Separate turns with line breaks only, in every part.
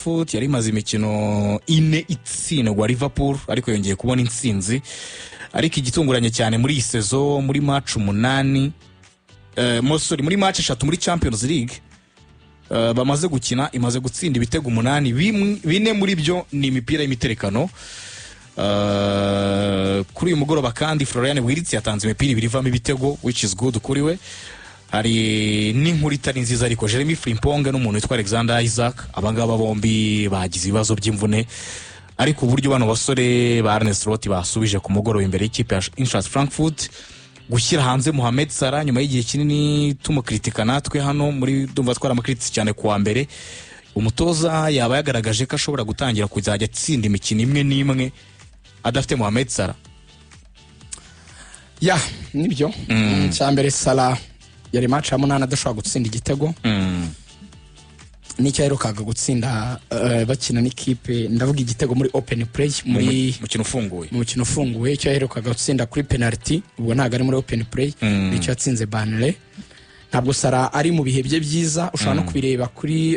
Frankfurt yari imaze imikino 4 itsindwa Liverpool, ariko yongeye kubona intsinzi. Ariko igitunguranye cyane muri iyi saison, muri match 8, sorry, muri match 3 muri Champions League bamaze gukina, imaze gutsinda ibitego 8, 4 muri byo ni imipira y'imiterekano. Kuri uyu mugoroba kandi Florian Wirtz yatanze imipira 2 ivamo ibitego, which is good kuri we. Hari n'inkuru itari nziza ariko, Jeremy Frimpong n'umuntu witwa Alexander Isak, abangaba bombi bagize ibibazo by'imvune. Ariko uburyo bano basore ba Arne Slot basubije ku mugoroba imbere y'ikipe ya Eintracht Frankfurt, gushyira hanze Mohamed Salah nyuma y'igihe kinini tumukritika natwe hano muri ndumva twaramukiritse cyane kuwa mbere, umutoza yaba yagaragaje ko ashobora gutangira kuzajya atsinda imikino imwe n'imwe adafite Mohamed Salah.
Ya, nibyo. Icya mbere, Salah yari match ya 8 adashobora gutsinda igitego. Nicyo yaherukaga gutsinda bakina n'ikipe, ndavuga igitego muri open play, muri
mukino ufunguye.
Mu mukino ufunguye. Icyo yaherukaga gutsinda kuri penalty, ubwo ntabwo ari muri open play, nicyo yatsinze Burnley. Ntabwo Salah ari mu bihe bye byiza. Ushobora no kubireba kuri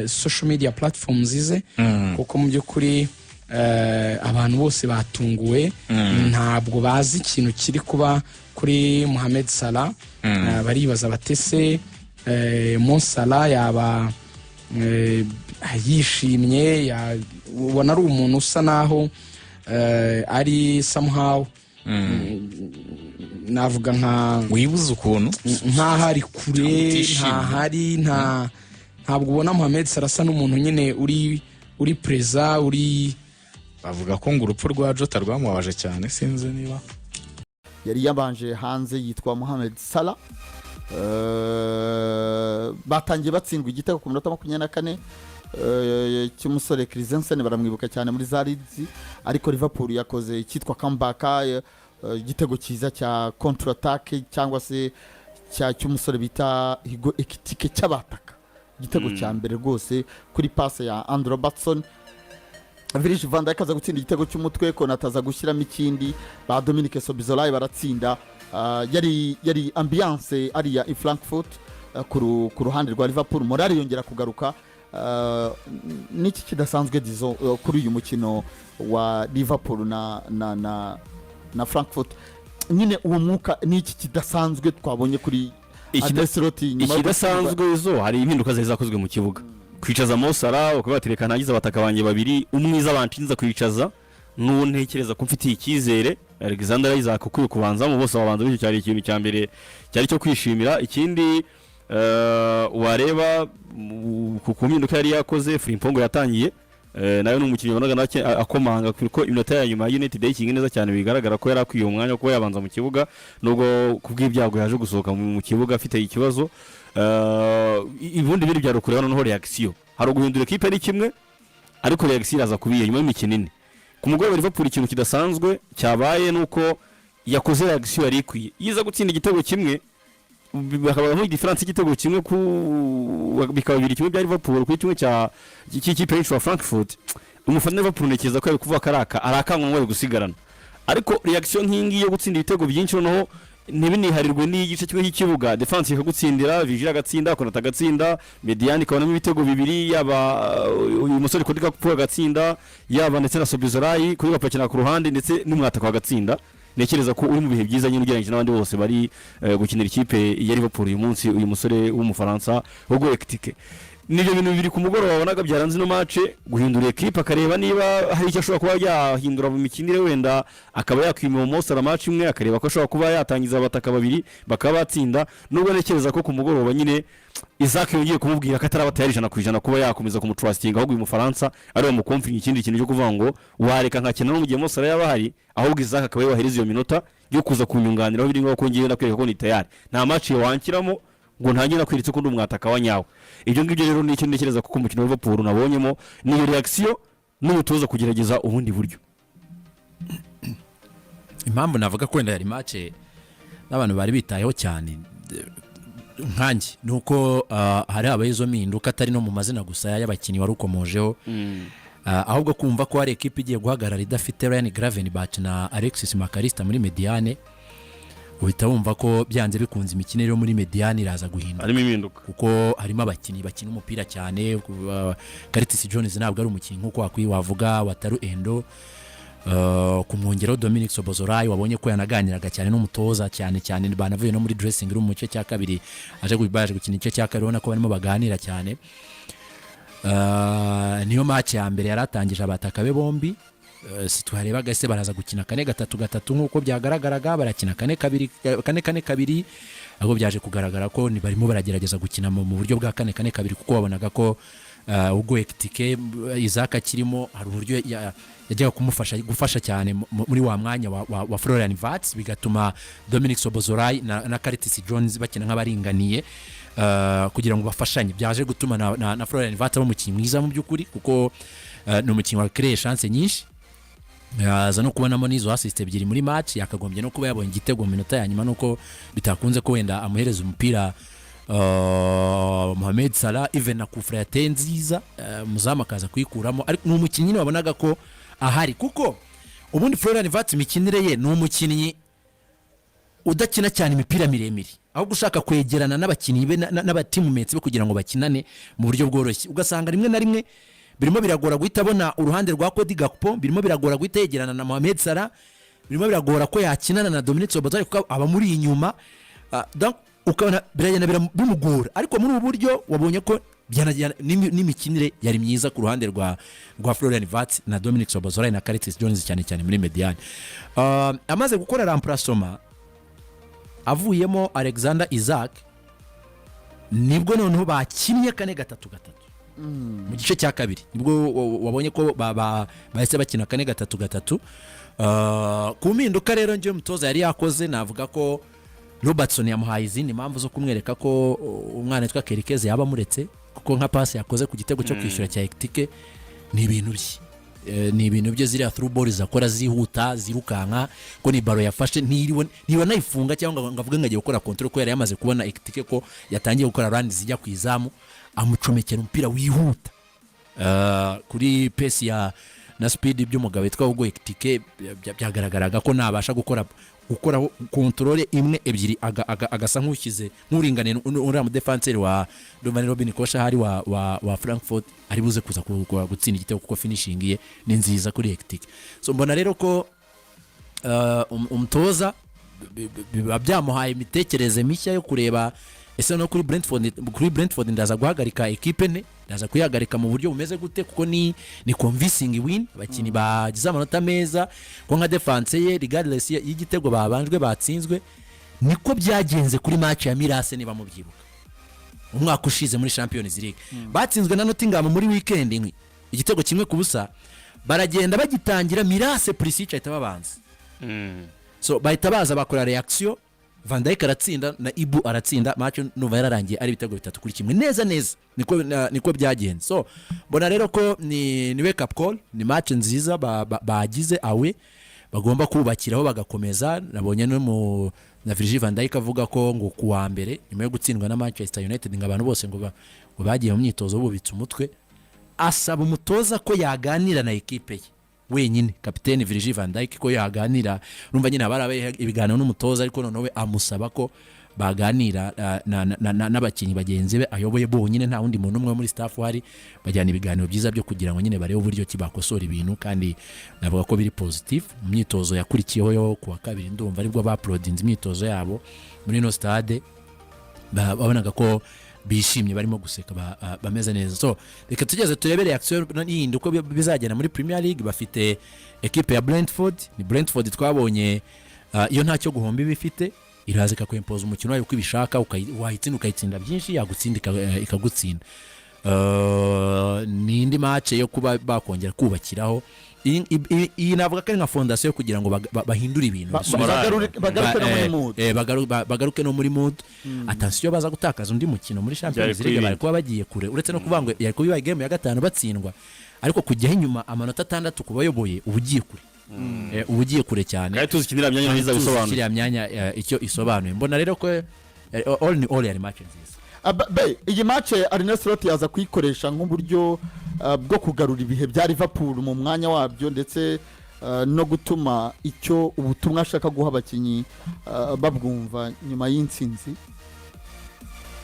social media platforms ze, kuko mu by'ukuri abantu bose batunguwe, ntabwo bazi ikintu kiri kuba kuri Mohamed Salah. Baribaza batese Mo Salah yaba yishimye, ubona ari umuntu usa naho ari somehow, navuga nka
wibuze ukuntu
nk'aho ari kure.
Utishimye.
Ntahari, ntabwo ubona Mohamed Salah asa n'umuntu nyine uri present, uri
Bavuga ko ngo urupfu rwa Jota rwamubabaje cyane, sinzi niba
Yari yabanje hanze yitwa Mohamed Salah. Batangiye batsindwa igitego ku minota 24 cy'umusore Christensen, baramwibuka cyane muri za Leeds. Ariko Liverpool yakoze icyitwa comeback, igitego cyiza cya contre attaque cyangwa se cya cy'umusore bita Hugo Ekitike cy'abataka, igitego cya mbere rwose kuri passe ya Andrew Robertson. Virgil van Dijk aza gutsinda igitego cy'umutwe, Konate aza gushyiramo ikindi, ba Dominic Szoboszlai baratsinda. Yari ambiance ariya i Frankfurt ku ruhande rwa Liverpool, morale yongera kugaruka. N'iki kidasanzwe dizo kuri uyu mukino wa Liverpool na Frankfurt nyine, uwo mwuka n'iki kidasanzwe twabonye kuri Arne Slot nyuma yo
Ikidasanzwe zo, hari impinduka zari zakozwe mu kibuga, kwicaza Mo Salah bakaba bati: "Reka ntangize abataka banjye babiri, umwiza banshinza kwicaza n'uwo ntekereza ko mfitiye icyizere, Alexander Isak, ukwiye kubanzamo." Bose babanza bityo, cyari ikintu cya mbere cyari cyo kwishimira. Ikindi wareba ku mpinduka yari yakoze, Frimpong yatangiye, nawe ni umukinnyi wabonaga nawe akomanga, kuko iminota ya nyuma ya United yayikinga neza cyane, bigaragara ko yari akwiye umwanya wo kuba yabanza mu kibuga, nubwo kubw'ibyago yaje gusohoka mu kibuga afite ikibazo. Ubundi biri byari ukureba noneho reaction. Hari uguhindura ekipe ari kimwe, ariko reaction iraza kuba iyo nyuma y'imikino 4. Ku mugoroba Liverpool ikintu kidasanzwe cyabaye ni uko yakoze reaction yari ikwiye. Yiza gutsinda igitego kimwe, bakaba nk'igifaransa y'igitego kimwe, ku bikaba 2-1 bya Liverpool kuri kimwe cya cy'ikipe y'Eintracht Frankfurt, umufana wa Liverpool ntekereza ko yari kuvuga ko ari akangonwa bari gusigarana. Ariko reaction nk'iyi ngiyi yo gutsinda ibitego byinshi, noneho ntibiniharirwe n'igice kimwe cy'ikibuga, defense ikagutsindira, Virgil agatsinda, Konate agatsinda, médiane ikabonamo ibitego bibiri, yaba uyu musore Cody Gakpo agatsinda, yaba ndetse na Szoboszlai kuri gapakina ku ruhande, ndetse n'umwataka agatsinda, ntekereza ko uri mu bihe byiza nyine ugereranyije n'abandi bose bari gukinira ikipe ya Liverpool uyu munsi, uyu musore w'Umufaransa Hugo Ekitike. Nibyo bintu bibiri ku mugoroba wabonaga byaranze ino match: guhindura ekipe, akareba niba hari icyo ashobora kuba yahindura mu mikinire, wenda akaba yakwima Mo Salah match imwe, akareba ko ashobora kuba yatangiza abataka babiri bakaba batsinda, nubwo ntekereza ko ku mugoroba nyine Isak yongeye kumubwira ko ataraba tayari 100% kuba yakomeza kumutrustinga, ahubwo uyu Mufaransa ari we mukomfinga. Ikindi kintu cyo kuvuga ngo wareka nkakina no mu gihe Mo Salah yaba ahari, ahubwo Isak akaba yabahereza iyo minota yo kuza kunyunganiraho, biri ngombwa ko ngiye ndakwereka ko ni tayari, nta match wanshyiramo ngo ntangire nakweretse ko ndi umwataka wa nyawe. Ibyo ngibyo rero ni icyo ntekereza, kuko umukino wa Liverpool nabonyemo niyo reaction n'umutoza kugerageza ubundi buryo.
Impamvu navuga ko wenda yari match n'abantu bari bitayeho cyane nkanjye ni uko hari habaye izo mpinduka, atari no mu mazina gusa y'abakinnyi wari ukomojeho, ahubwo kumva ko hari ekipa igiye guhagarara idafite Ryan Gravenberch na Alexis Mac Allister muri médiane. Uhita wumva ko byanze bikunze imikinire yo muri médiane iraza guhinduka.
Harimo impinduka.
Kuko harimo abakinnyi bakina umupira cyane. Curtis Jones ntabwo ari umukinnyi nk'uko wakwiye wavuga Wataru Endo. Kumwongeraho Dominic Szoboszlai, wabonye ko yanaganiraga cyane n'umutoza cyane cyane, banavuye no muri dressing room mu gice cya kabiri, baje gukina igice cya kabiri, ubona ko barimo baganira cyane. Niyo match ya mbere yari atangije abataka be bombi. Si twarebaga se baraza gukina 4-3-3 nk'uko byagaragaraga, barakina 4-2, 4-4-2, ahubwo byaje kugaragara ko ni barimo baragerageza gukina mu buryo bwa 4-4-2, kuko wabonaga ko ubwo Ekitike, Isak akirimo, hari uburyo yajyaga kumufasha gufasha cyane muri wa mwanya wa Florian Wirtz, bigatuma Dominic Szoboszlai na Curtis Jones bakina nk'abaringaniye kugira ngo bafashanye. Byaje gutuma na Florian Wirtz aba umukinnyi mwiza mu by'ukuri, kuko ni umukinnyi wa créé chance nyinshi, yaza no kubonamo n'izo assist ebyiri muri match. Yakagombye no kuba yabonye igitego mu minota ya nyuma, nuko bitakunze ko wenda amuhereza umupira Mohamed Salah. Even na kufra yateye nziza, umuzamu akaza kuyikuramo, ariko ni umukinnyi nyine wabonaga ko ahari, kuko ubundi Florian Wirtz imikinire ye ni umukinnyi udakina cyane imipira miremire, ahubwo ushaka kwegerana n'abakinnyi be n'abateammates be kugira ngo bakinane mu buryo bworoshye. Ugasanga rimwe na rimwe birimo biragora guhita abona uruhande rwa Cody Gakpo, birimo biragora guhita yegerana na Mohamed Salah, birimo biragora ko yakinana na Dominic Szoboszlai kuko aba muri inyuma. Donc ukabona biragenda bimugora, ariko muri ubu buryo wabonye ko n'imikinire yari myiza ku ruhande rwa Florian Wirtz na Dominic Szoboszlai na Curtis Jones, cyane cyane muri médiane. Amaze gukora remplacement, avuyemo Alexander Isak, nibwo noneho bakinnye 4-3-3 mu gice cya kabiri, nibwo wabonye ko bahise bakina 4-3-3. Ku mpinduka rero njyewe umutoza yari yakoze, navuga ko Robertson yamuhaye izindi mpamvu zo kumwereka ko umwana witwa Kerkez yaba amuretse, kuko nka pasi yakoze ku gitego cyo kwishyura cya Ekitike ni ibintu bye. Ni ibintu bye, ziriya through balls akora zihuta zirukanka, ko ni ballon yafashe ntiriwe ntiba nayifunga cyangwa ngo avuge ngo agiye gukora control, ko yari yamaze kubona Ekitike ko yatangiye gukora run zijya ku izamu, amucomekera umupira wihuta. Kuri pace ya na speed by'umugabo witwa Hugo Ekitike, byagaragaraga ko nabasha gukora contrôle imwe, ebyiri, agasa nk'ushyize nk'uringaniye uriya mudefanseri wa Romani Robin Koch ahari wa Frankfurt, ari buze kuza gutsinda igitego, kuko finishing ye ni nziza kuri Ekitike. So mbona rero ko umutoza biba byamuhaye imitekerereze mishya yo kureba ese no kuri Brentford ndaza guhagarika ekipe nte, ndaza kuyihagarika mu buryo bumeze gute, kuko ni convincing win, abakinnyi bagize amanota meza, ko nka defense ye, regardless y'igitego babanjwe batsinzwe, niko byagenze kuri match ya Milan AC, niba mubyibuka umwaka ushize muri Champions League, batsinzwe na Nottingham muri weekend igitego 1-0, baragenda bagitangira Milan AC, Pulisic ahita babanza. So bahita baza bakora reaction, Van Dijk aratsinda na Ibu aratsinda, match numva yararangiye ari ibitego 3-1 neza neza, niko byagenze. So mbona rero ko ni wake up call, ni match nziza bagize awe bagomba kubakiraho bagakomeza. Nabonye no mu na Virgil van Dijk avuga ko ngo ku wa mbere nyuma yo gutsindwa na Manchester United, ngo abantu bose ngo bagiye mu myitozo bubitse umutwe, asaba umutoza ko yaganira na ekipe ye wenyine, kapiteni Virgil van Dijk, ko yaganira. Urumva nyine haba harabaye ibiganiro n'umutoza, ariko noneho we amusaba ko baganira n'abakinnyi bagenzi be ayoboye bonyine, nta wundi muntu umwe wo muri staff uhari, bajyana ibiganiro byiza byo kugira ngo nyine barebe uburyo ki bakosora ibintu, kandi navuga ko biri positif. Mu myitozo yakurikiyeho yo kuwa kabiri, ndumva aribwo bauploadinze imyitozo yabo muri ino stade, babonaga ko bishimye, barimo guseka, bameze neza. So reka tugeze turebe reaction yindi uko bizagenda muri Premier League. Bafite ekipe ya Brentford, ni Brentford twabonye, iyo ntacyo guhomba iba ifite, iraza ikakwempoza umukino wayo uko ibishaka, wayitsinda ukayitsinda byinshi, yagutsinda ikagutsinda. Ni indi match yo kuba bakongera kubakiraho. Iyi navuga ko ari nka fondation yo kugira ngo bahindure ibintu, bisubire.
Bagaruke no muri mood.
Bagaruke no muri mood. Attention, baza gutakaza undi mukino muri Champions
Byari
League, bari
kwirinda.
kuba bagiye kure, uretse no kuvuga ngo yari kuba ibaye game ya gatanu batsindwa, ariko kujyaho inyuma amanota 6 ku bayoboye, uba ugiye kure. Uba ugiye kure cyane.
Kandi tuzi ikinira myanya ntiza
Tuzi
gusobanura.
kiriya myanya icyo isobanuye. Mbona rero ko all in all yari match nziza.
Iyi match Arne Slot yaza kuyikoresha nk'uburyo bwo kugarura ibihe bya Liverpool mu mwanya wabyo, ndetse no gutuma icyo ubutumwa ashaka guha abakinnyi babwumva nyuma y'intsinzi.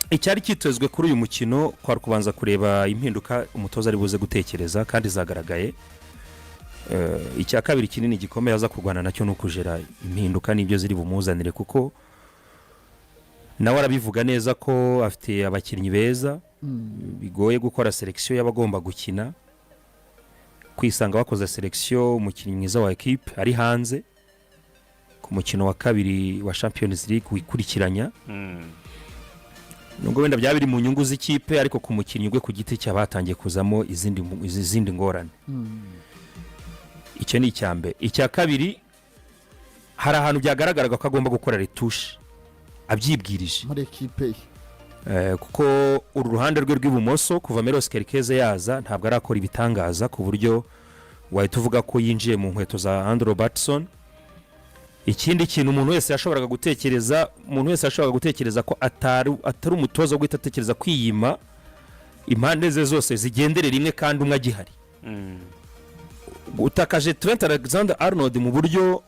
Icyari cyitezwe kuri uyu mukino kwari kubanza kureba impinduka umutoza ari buze gutekereza, kandi zagaragaye. Icya kabiri kinini gikomeye aza kurwana nacyo ni ukujera impinduka n'ibyo ziri bumuzanire, kuko nawe arabivuga neza ko afite abakinnyi beza, bigoye gukora sélection y'abagomba gukina. Kwisanga bakoze sélection, umukinnyi mwiza wa ekipe ari hanze ku mukino wa kabiri wa Champions League wikurikiranya, nubwo wenda byaba biri mu nyungu z'ikipe, ariko ku mukinnyi ubwe ku giti cye batangiye kuzamo izindi ngorane. Icyo ni icya mbere. Icya kabiri, hari ahantu byagaragaraga ko agomba gukora retouche abyibwirije
muri ekipe ye.
Kuko uru ruhande rwe rw'ibumoso, kuva Milos Kerkez yaza, ntabwo arakora ibitangaza ku buryo wahita uvuga ko yinjiye mu nkweto za Andrew Robertson. Ikindi kintu umuntu wese yashoboraga gutekereza ko atari umutoza wo guhita atekereza kwiyima impande ze zose zigendere rimwe kandi umwe agihari. Utakaje Trent Alexander Arnold mu buryo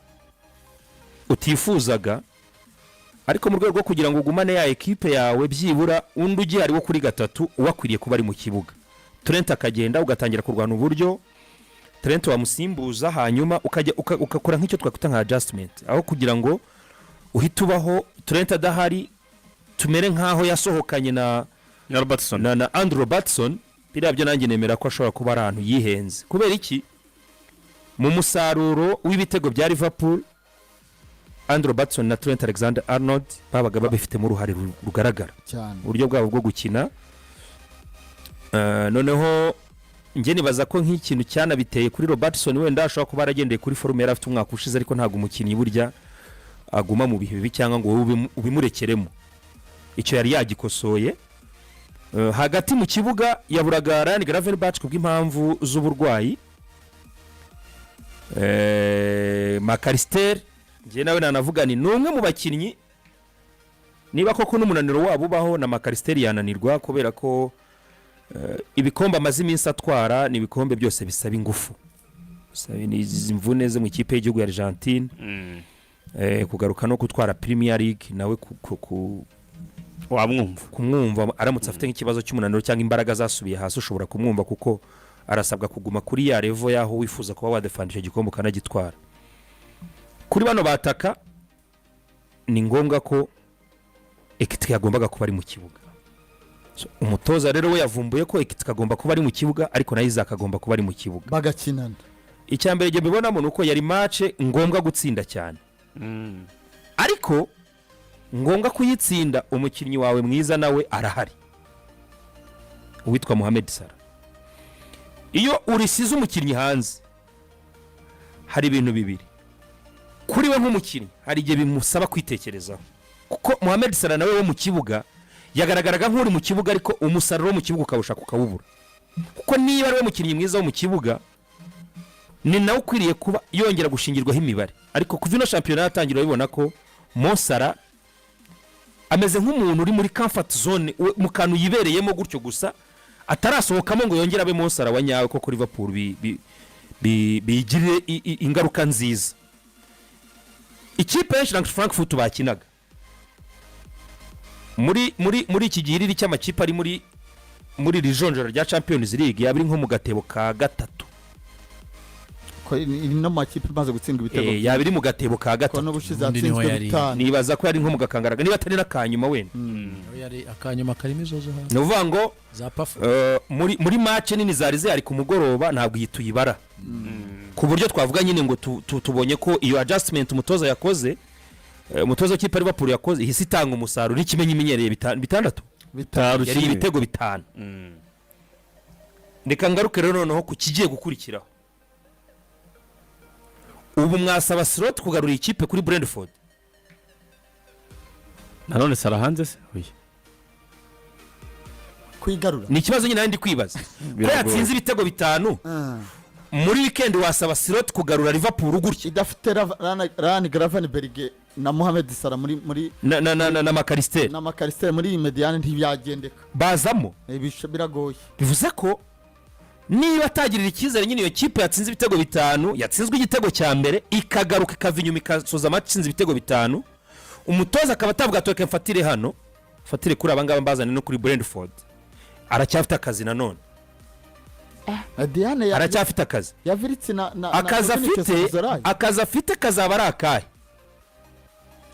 utifuzaga, ariko mu rwego rwo kugira ngo ugumane ya ekipe yawe, byibura undi ugihari wo kuri gatatu uba akwiriye kuba ari mu kibuga, Trent akagenda, ugatangira kurwana uburyo Trent wamusimbuza, hanyuma ukajya ugakora nk'icyo twakwita nka adjustment, aho kugira ngo uhite ubaho Trent adahari, tumere nk'aho yasohokanye na
Na Robertson.
na Andrew Robertson. Biriya byo nanjye nemera ko ashobora kuba ari ahantu yihenze. Kubera iki? Mu musaruro w'ibitego bya Liverpool, Andrew Robertson na Trent Alexander Arnold babaga babifitemo uruhare rugaragara
cyane.
uburyo bwabo bwo gukina. Noneho njye nibaza ko nk'ikintu cyanabiteye kuri Robertson, wenda ashobora kuba yaragendeye kuri forme yari afite umwaka ushize, ariko ntabwo umukinnyi burya aguma mu bihe bibi cyangwa ngo wowe ubimurekeremo. Icyo yari yagikosoye. Hagati mu kibuga yaburaga Ryan Gravenberch kubw'impamvu z'uburwayi. Mac Allister, njye nawe nanavuga ni umwe mu bakinnyi, niba koko n'umunaniro wabo ubaho, na Mac Allister yananirwa, kubera ko ibikombe amaze iminsi atwara ni ibikombe byose bisaba ingufu. Bisaba ni izi mvune ze mu ikipe y'igihugu ya Argentine, kugaruka no gutwara Premier League, nawe
Wamwumva.
kumwumva aramutse afite nk'ikibazo cy'umunaniro cyangwa imbaraga zasubiye hasi, ushobora kumwumva, kuko arasabwa kuguma kuri ya level y'aho wifuza kuba wadefanda icyo gikombe ukanagitwara. Kuri bano bataka, ni ngombwa ko Ekitike yagombaga kuba ari mu kibuga. So, umutoza rero we yavumbuye ko Ekitike agomba kuba ari mu kibuga, ariko na Isak agomba kuba ari mu kibuga.
Bagakinana.
Icya mbere njye mbibonamo ni uko yari match ngombwa gutsinda cyane, ariko ngombwa kuyitsinda umukinnyi wawe mwiza nawe arahari, uwitwa Mohamed Salah. Iyo urisize umukinnyi hanze, hari ibintu bibiri kuri we nk'umukinnyi: hari igihe bimusaba kwitekerezaho, kuko Mohamed Salah nawe wo mu kibuga yagaragaraga nk'uri mu kibuga, ariko umusaruro wo mu kibuga ukawushaka ukawubura, kuko niba ari we mukinnyi mwiza wo mu kibuga, ni nawe ukwiriye kuba yongera gushingirwaho imibare. Ariko kuva ino shampiyona yatangira, urabibona ko Mo Salah ameze nk'umuntu uri muri comfort zone, mu kantu yibereyemo gutyo gusa, atarasohokamo ngo yongere abe Mo Salah wa nyawe koko Liverpool biyigirire ingaruka nziza. Ikipe ya Eintracht Frankfurt bakinaga muri iki gihiriri cy'amakipe ari muri iri jonjora rya Champions League, yaba iri nko mu gatebo ka gatatu.
Ko iri no mu makipe imaze gutsindwa ibitego.
Yaba iri mu gatebo ka
ko
gatatu.
N'ubushize
Ubundi niho
yatsinzwe
yari.
5.
Nibaza ko yari nko mu gakangaraga, niba atari n'akanyuma wenda.
Nawe yari akanyuma karimo izo zo hasi
Ni ukuvuga ngo
za pafu.
muri match nini zari zihari ku mugoroba, ntabwo iyi tuyibara ku buryo twavuga nyine ngo tubonye ko iyo adjustment umutoza yakoze, umutoza w'ikipe ya Liverpool yakoze, ihise itanga umusaruro n'ikimenyi imenyereye 6.
5.
Yari ibitego 5. Reka ngaruke rero noneho ku kigiye gukurikiraho. Ubu mwasaba Slot kugarura ikipe kuri Brentford?
Nanone Salah hanze se? Oya.
Kwigarura.
Ni ikibazo nyine nari ndi kwibaza ko
Biragoye.
yatsinze ibitego 5 muri weekend, wasaba Slot kugarura Liverpool gutya
Idafite Ryan Gravenberch na Mohamed Salah muri
na Mac Allister.
Na Mac Allister muri iyi médiane, ntibyagendeka.
Bazamo.
Biragoye.
Bivuze ko Niba atagirira icyizere nyine iyo kipe yatsinze ibitego 5, yatsinzwe igitego cya mbere, ikagaruka ikava inyuma, ikasoza match itsinze ibitego 5, umutoza akaba atavuga ati: "Reka mfatire hano, mfatire kuri aba ngaba, mbazane no kuri Brentford." Aracyafite akazi nanone.
Diane ya
Aracyafite akazi.
ya Wirtz na
Akazi
na Dominic
afite,
Szoboszlai.
akazi afite kazaba ari akahe?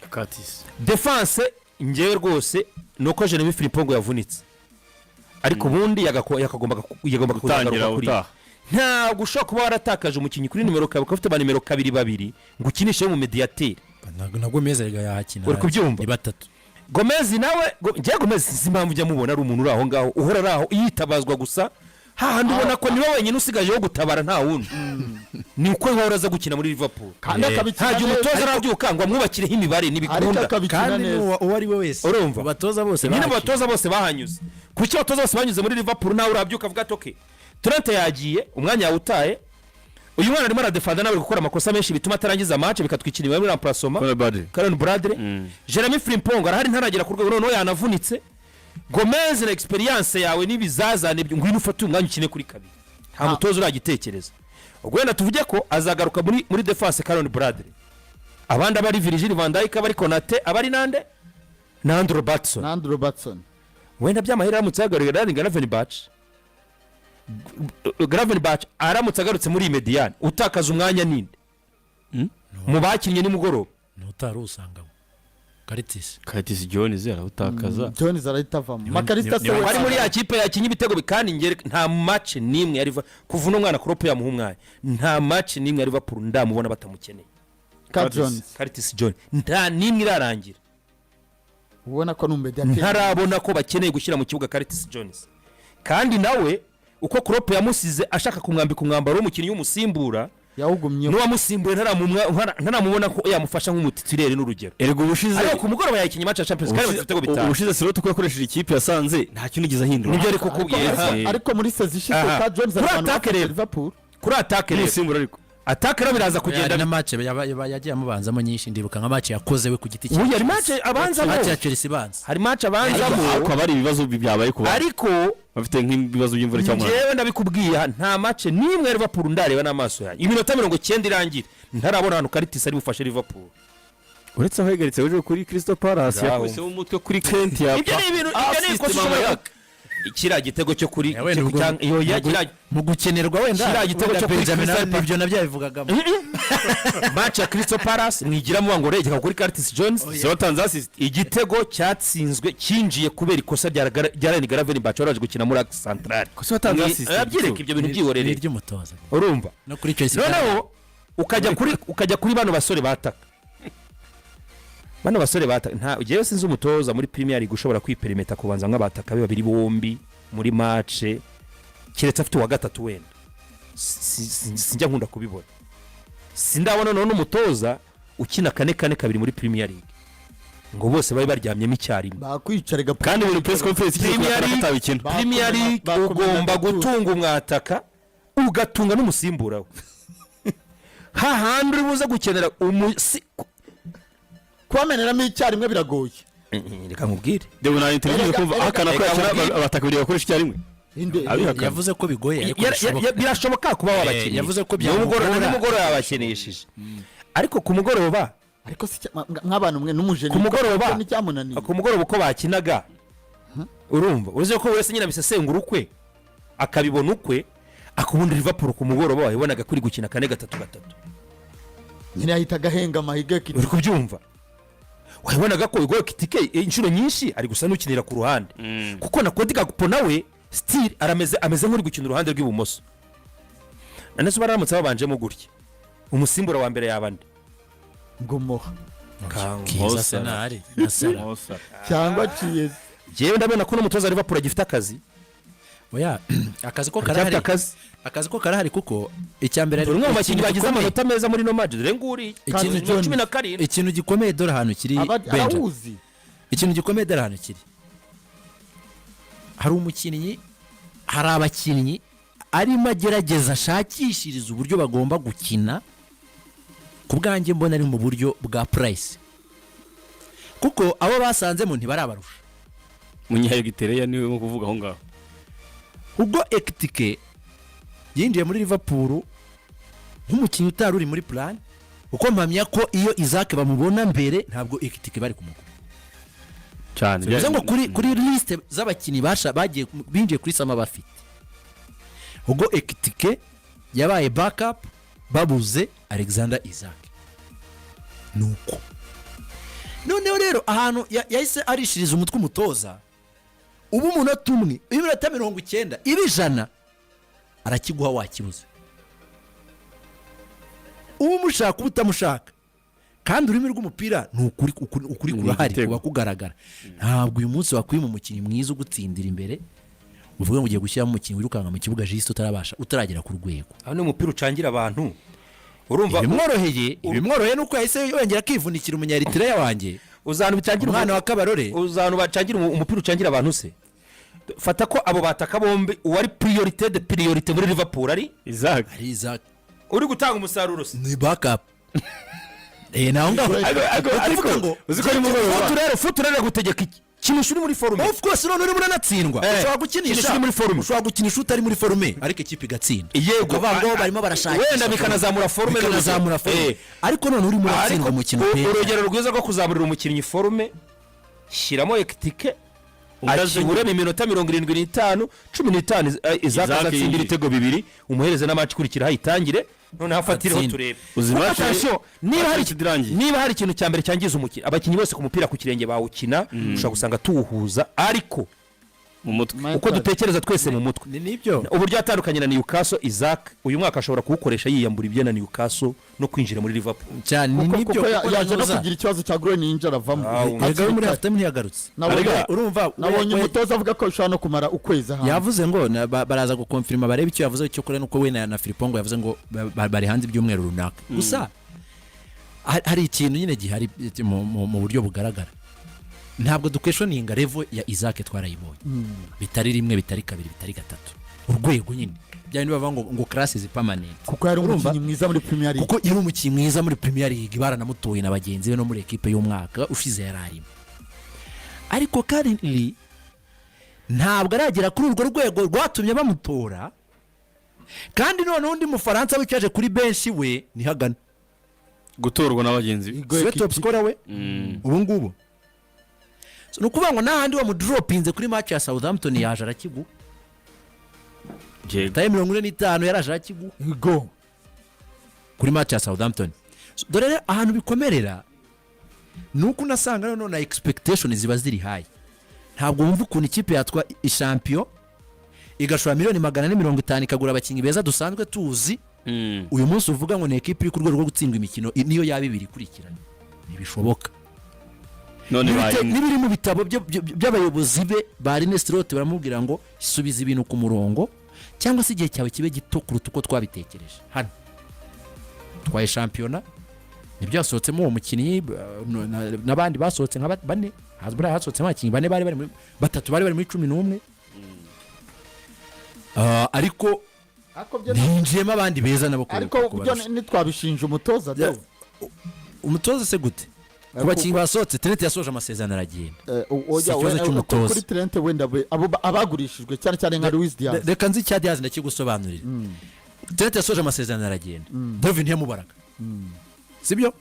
Curtis.
Défense, ngewe rwose ni uko Jeremy Frimpong yavunitse, ariko ubundi yagombaga
gutangira
kuzagaruka kuri
utaha.
Ntabwo ushobora kuba waratakaje umukinnyi kuri nimero 2, ukaba ufite ba nimero 2 babiri ngo ukinishe mu médiateur.
Ntabwo Gomez erega yahakina.
Uri kubyumva?
Ni batatu.
Gomez nawe, njyewe Gomez sinzi impamvu ujya mubona ari umuntu uri aho ngaho, uhora ari aho yitabazwa gusa, hahandi ubona ko niwe wenyine usigaje wo gutabara, nta wundi, ni uko wahora aza gukina muri Liverpool.
Kandi akabikina
Nta gihe
neza.
umutoza arabyuka ngo amwubakireho imibare.
Ariko
Ntibikunda.
akabikina
Kandi
neza.
uwo ari we wese.
Urumva?
Mu batoza bose
Nyine mu
bahakina.
batoza bose bahanyuze, kuki abatoza bose banyuze muri Liverpool nawe urabyuka avuga ati: "Okay, Trent yagiye, umwanya yawutaye, uyu mwana arimo aradefanda nawe ari gukora amakosa menshi bituma atarangiza match, bikatwikira imibare muri remplacement."
Conor Bradley.
Conor Bradley. Jeremy Frimpong arahari, ntaragera ku rwego, noneho yanavunitse. Gomez na experience yawe n'ibizazane, ngwino ufate umwanya ukine kuri 2. Nta mutoza uragitekereza. Ubwo wenda tuvuge ko azagaruka muri defense Conor Bradley, abandi aba ari Virgil van Dijk, aba ari Konate, aba ari nande na Andrew Robertson.
Na Andrew Robertson.
Wenda by'amahirwe aramutse yagaruye Ryan Gravenberch, Gravenberch aramutse agarutse muri iyi médiane, utakaza umwanya ninde mu bakinnye nimugoroba?
Ni utari usangamo Curtis.
Curtis Jones arawutakaza.
Jones arahita avamo, Mac Allister se we
Ari muri ya kipe yakinnye ibitego kandi nta match n'imwe ya Liverpool kuva uno mwana Klopp yamuha umwanya, nta match n'imwe ya Liverpool ndamubona batamukeneye.
Ka Jones.
Curtis Jones nta n'imwe irarangira
Ubona ko ni umumediateri.
ntarabona ko bakeneye gushyira mu kibuga Curtis Jones. Kandi nawe uko Klopp yamusize ashaka kumwambika umwambaro w'umukinnyi w'umusimbura,
Yawugumyeho.
n'uwamusimbuye ntaramubona ko yamufasha nk'umutitulaire, n'urugero.
Erega ubushize
Ariko ku mugoroba yayikinnye match ya Champions kandi bafite ibitego 5.
Ubushize Slot uko yakoresheje ikipe yasanze nta kintu yigeze ahindura.
Nibyo ari kukubwira.
Ariko muri saison ishize
Aha.
ka Jones
Kuri
ari abantu
attaque
bafashe
rero.
Liverpool.
Kuri attaque rero,
Umusimbura ariko.
Attaque rero biraza
Hari
kugenda.
na match yagiye amubanzamo nyinshi, ndibuka nka match yakoze we ku giti cye.
Ubu hari match abanzamo.
Match ya Chelsea ibanza.
Hari match abanzamo.
Ariko haba hari ibibazo byabaye ku bantu
Ariko
bafite nk'ibibazo by'imvura cyangwa umunaniro.
Njyewe ndabikubwiye, nta match n'imwe ya Liverpool ndareba n'amaso yanjye iminota 90 irangira ntarabona ahantu Curtis ari bufashe Liverpool.
Uretse aho yegaritse uje kuri Crystal Palace,
Ngaho.
yakubiseho umutwe kuri Kent yapfa.
Ibyo ni ibintu, ibyo ni ikosa ushobora, kiriya gitego cyo kuri
Ya, wenda ubwo-
iyo ya kiriya
mu gukenerwa wenda.
Kiriya gitego
Wenda
cyo kuri
Benjamin
Crystal
nawe nibyo nabyo yabivugagamo.
Match ya Crystal Palace mwigiramo ngo regeka kuri Curtis Jones.
Se watanze assist.
Igitego cyatsinzwe cyinjiye kubera ikosa rya Ryan Gravenberch wari waje gukina muri axe central.
Kosa watanze assist.
Arabyereka ibyo bintu,
Ni
byihorere.
iry'umutoza.
Urumva?
No kuri Chelsea.
Noneho ukajya kuri bano basore bataka, bano basore bataka, nta ugiyeyo, sinzi umutoza muri Premier League ushobora kwiperimeta kubanza nk'abataka be babiri bombi muri match, keretse afite uwa gatatu wenda. Sinjya nkunda kubibona, sindabona noneho n'umutoza ukina 4-4-2 muri Premier League ngo bose babe baryamyemo icyarimwe.
Bakwicara.
Kandi buri press conference ikize
Premier
kugaragara ko
League-
atabikina.
Premier League
Bakomeza
ugomba
gatuza.
gutunga umwataka, ugatunga n'umusimbura we, hahandi uri buze gukenera
Kubameneramo icyarimwe biragoye.
Reka nkubwire.
Dore na interview kumva ahakana ko
Reka
yakina
nkubwire.
abataka babiri bakoresha icyarimwe.
Inde?
Abihakana.
Yavuze ko bigoye ariko bishoboka.
Birashoboka kuba wabakinisha.
Yavuze ko
Nimugoroba
byamugora.
nimugoroba yabakinishije, ariko ku mugoroba
Ariko si nk'abantu mwe n'umujeni
Ku mugoroba-
nicyamunaniye.
Ku mugoroba uko bakinaga, urumva uzi ko wese nyine abisesengura ukwe, akabibona ukwe, akubundi Liverpool ku mugoroba wayibonaga kuri gukina 4-3-3.
Nyine yahita agahenga amahige.
Uri kubyumva? Wabonaga ko Hugo Ekitike inshuro nyinshi ari gusa n'ukinira ku ruhande, kuko na Cody Gakpo nawe still arameze, ameze nk'uri gukina uruhande rw'ibumoso. None se baramutse babanjemo gutya, umusimbura wa mbere yaba nde?
Ngumoha.
Kiza senari na Salah.
Cyangwa Chiesa.
Njyewe ndabona ko n'umutoza wa Liverpool agifite akazi.
Oya, akazi ko
Aracyafite
karahari.
akazi.
Akazi ko karahari, kuko icya mbere
Dore umwe mu bakinnyi
ikintu
bagize
gikomeye-
amanota meza muri no match, dore nguri
Ikintu-
17.
Ikintu gikomeye, dore ahantu kiri, Benja.
Arawuzi.
Ikintu gikomeye, dore ahantu kiri: hari umukinnyi, hari abakinnyi arimo agerageza ashakishiriza uburyo bagomba gukina. Ku bwanjye mbona ari mu buryo bwa pressure, kuko abo basanzemo ntibarabarusha.
Munyahegitereya niwe urimo kuvuga aho ngaho.
Ubwo Ekitike Yinjiye muri Liverpool nk'umukinnyi utari uri muri plan, kuko mpamya ko iyo Isak bamubona mbere, ntabwo Ekitike bari kumugura.
Cyane.
Bivuze ngo kuri liste z'abakinnyi bagiye binjiye kuri summer bafite, ubwo Ekitike yabaye backup babuze Alexander Isak. Nuko noneho rero ahantu yahise arishiriza umutwe umutoza, ubu umunota umwe, iminota 90 iba 100, arakiguha wakibuze, uba umushaka uba utamushaka. Kandi ururimi rw'umupira ni ukuri, ukuri
Ni
kurahari,
igitego.
kuba kugaragara. Ntabwo uyu munsi wakwima umukinnyi mwiza ugutsindira imbere, uvuge ngo ugiye gushyiramo umukinnyi wirukanka mu kibuga juste, utarabasha, utaragera ku rwego.
Aho ni umupira ucangira abantu, urumva?
Ibimworoheye ni uko yahise yongera akivunikira umunyaritirayo wanjye,
uzantu bicangira
umwana wa Kabarore.
Uzantu bacangira umupira ucangira abantu se? Fata ko abo bataka bombi, uwari priorité de priorité muri Liverpool ari
Isak.
Ari Isak.
Uri gutanga umusaruro se?
Ni backup naho ngaho.
Ariko
Ukuvuga ngo
uzi ko ari mugoroba.
Foot rero gutegeka iki? Kinisha uri muri forme.
Of course, none urimo uranatsindwa.
Kinisha
Ushobora gukinisha
uri muri forme.
Ushobora gukinisha utari muri forme, ariko ikipe igatsinda.
Yego.
Ukavuga ngo barimo barashakisha.
Wenda bikanazamura forme.
Bikanazamura forme. Ariko none urimo uratsindwa
Ariko
umukino pe.
Urugero rwiza rwo kuzamurira umukinnyi forme, shyiramo Ekitike
Undaze.
akibure mu minota 75, 15, Isak
Isaac
azatsinda
yinjiye.
ibitego bibiri, umuhereze na match ikurikira hayitangire, noneho afatireho.
Atsinde.
Turebe.
Uzi
Kuko
attention,
niba hari
match irangiye.
Niba hari ikintu cya mbere cyangiza umukino, abakinnyi bose ku mupira ku kirenge bawukina, ushobora gusanga tuwuhuza, ariko
mu mutwe,
uko dutekereza twese mu mutwe,
Ni nibyo.
uburyo yatandukanye na Newcastle, Isak uyu mwaka ashobora kuwukoresha yiyambura ibye na Newcastle no kwinjira muri Liverpool.
Cyane, ni
kuko
nibyo.
kuko
Kuko
yaje no
nanuza.
kugira ikibazo cya groin, yinjira avamo.
Erega we muri half time ntiyagarutse.
Nabonye
Urumva
nabonye umutoza avuga ko bishobora no kumara ukwezi hanze.
Yavuze ngo baraza gukonfirima barebe icyo yavuze cyo kure, nuko we na Frimpong yavuze ngo bari hanze ibyumweru runaka. Gusa hari ikintu nyine gihari mu buryo bugaragara. Ntabwo duquestioninga level ya Isak, twarayibonye, bitari rimwe, bitari kabiri, bitari gatatu, urwego nyine bya bindi bavuga ngo class is permanent.
Kuko yari
Urumva?
umukinnyi mwiza muri Premier League.
Kuko yari umukinnyi mwiza muri Premier League, baranamutoye na bagenzi be, no muri ekipe y'umwaka ushize yari arimo. Ariko currently ntabwo aragera kuri urwo rwego rwatumye bamutora. Kandi noneho undi mufaransa wicaje kuri benshi we ntihagana
gutorwa na bagenzi be.
Hugo
siwe
Ekitike.
top scorer we ubu ngubu. So, ni ukuvuga ngo n'ahandi wamudoropinze kuri match ya Southampton, yaje arakiguha. Taye 45 yaraje arakiguha
Hugo
kuri match ya Southampton. So, dore rero ahantu bikomerera ni uko unasanga noneho na expectation ziba ziri high. Ntabwo wumva ukuntu ikipe yatwa ishampiyo, igashora miliyoni 450, ikagura abakinnyi beza dusanzwe tuzi, uyu munsi uvuga ngo ni ekipe iri ku rwego rwo gutsindwa imikino niyo yaba ibiri ikurikiranye. Ntibishoboka.
None baye
N'ibiri mu bitabo by'abayobozi be ba Arne Slot, baramubwira ngo subiza ibintu ku murongo, cyangwa se igihe cyawe kibe gito kuruta uko twabitekereje. Hano twaye shampiyona, nibyo, hasohotsemo uwo mukinnyi n'abandi basohotse nka bane. Buriya hasohotsemo abakinnyi bane bari bari muri batatu, bari bari muri 11. Ah, ariko
Ariko byo
hinjiyemo abandi beza nabo
ariko byo
kubarusha.
ntitwabishinja umutoza do.
Umutoza se gute ku bakinnyi basohotse? Trent yasoje amasezerano aragenda.
Oya,
Si ikibazo cy'umutoza.
Kuri Trent wenda abo abagurishijwe cyane cyane nka Luis Diaz.
Reka nzi icya Diaz ndakigusobanurira. Trent yasoje amasezerano aragenda, Darwin ntiyamubaraga, sibyo?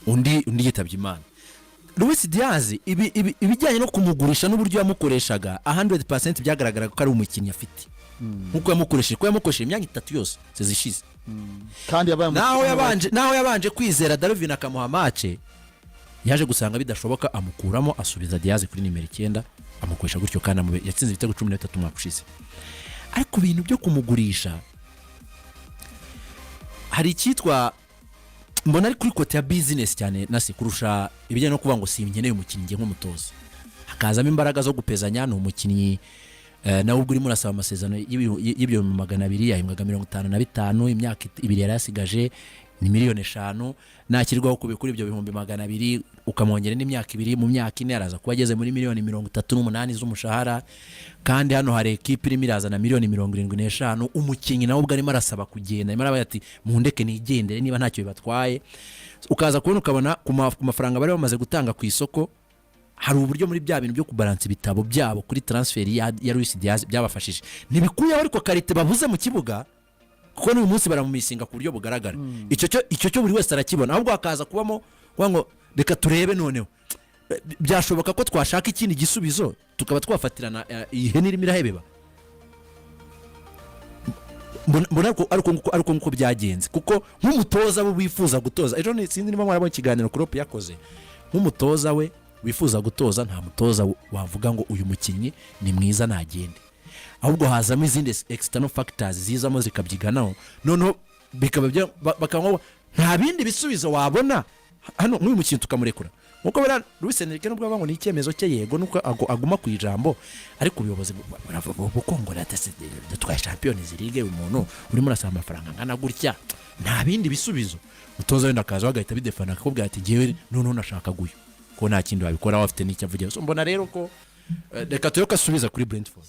Undi yitabye Imana. Luis Diaz, ibijyanye no kumugurisha n'uburyo yamukoreshaga, 100% byagaragaraga ko ari umukinnyi afite, nk'uko yamukoresheje, ko yamukoresheje imyanya itatu yose zishize.
Kandi yabaye
naho
umukinnyi
yabanje naho yabanje kwizera Darwin akamuha match, yaje gusanga bidashoboka, amukuramo, asubiza Diaz kuri nimero 9, amukoresha gutyo, kandi yatsinze ibitego 13 umwaka ushize. Ariko ibintu byo kumugurisha, hari icyitwa mbona ari kuri côté ya business cyane nasi kurusha ibijyanye no kuvuga ngo simkeneye umukinnyi njye nk'umutoza, hakazamo imbaraga zo gupezanya. Ni umukinnyi nawe ubwo urimo urasaba amasezerano y'200,000, yahembwaga 55, imyaka 2 yari asigaje ni miliyoni 5. Nakirwaho kuri ibyo 200,000, ukamwongera indi myaka 2, mu myaka 4 araza kuba ageze muri miliyoni 38 z'umushahara. Kandi hano hari ekipi irimo irazana miliyoni 75. Umukinnyi nawe ubwo arimo arasaba kugenda, arimo aravuga ati mundeke nigendere niba ntacyo bibatwaye. Ukaza kubona ukabona ku mafaranga bari bamaze gutanga ku isoko. Hari uburyo muri bya bintu byo kubaransa ibitabo byabo kuri transfer ya Luis Diaz byabafashije. Ntibikuyeho ariko qualité babuze mu kibuga, kuko n'uyu munsi baramumisinga ku buryo bugaragara. Icyo cyo buri wese arakibona. Ahubwo hakaza kubamo kuvuga ngo reka turebe noneho byashoboka ko twashaka ikindi gisubizo, tukaba twafatirana iyi hene irimo irahebeba. Mbona ariko nguko byagenze, kuko nk'umutoza we wifuza gutoza ejo sinzi niba mwarabonye ikiganiro Klopp yakoze. Nk'umutoza we wifuza gutoza, nta mutoza wavuga ngo uyu mukinnyi ni mwiza nagende, ahubwo hazamo izindi external factors zizamo zikabyiganaho, noneho bikaba bakaba ngo nta bindi bisubizo wabona hano nk'uyu mukinnyi tukamurekura. Nkuko buriya Luis Enrique, nubwo bavuga ngo ni icyemezo cye, yego, nuko aguma ku ijambo, ariko ubuyobozi bukongora dutwaye Champions League, uyu muntu urimo urasaba amafaranga angana gutya, nta bindi bisubizo. Umutoza wenda akaza agahita bidefana, akakubwira ati ngewe noneho nashakaga uyu, ko nta kindi wabikora, afite n'icyo avugira. So mbona rero ko reka turebe ko asubiza kuri Brentford.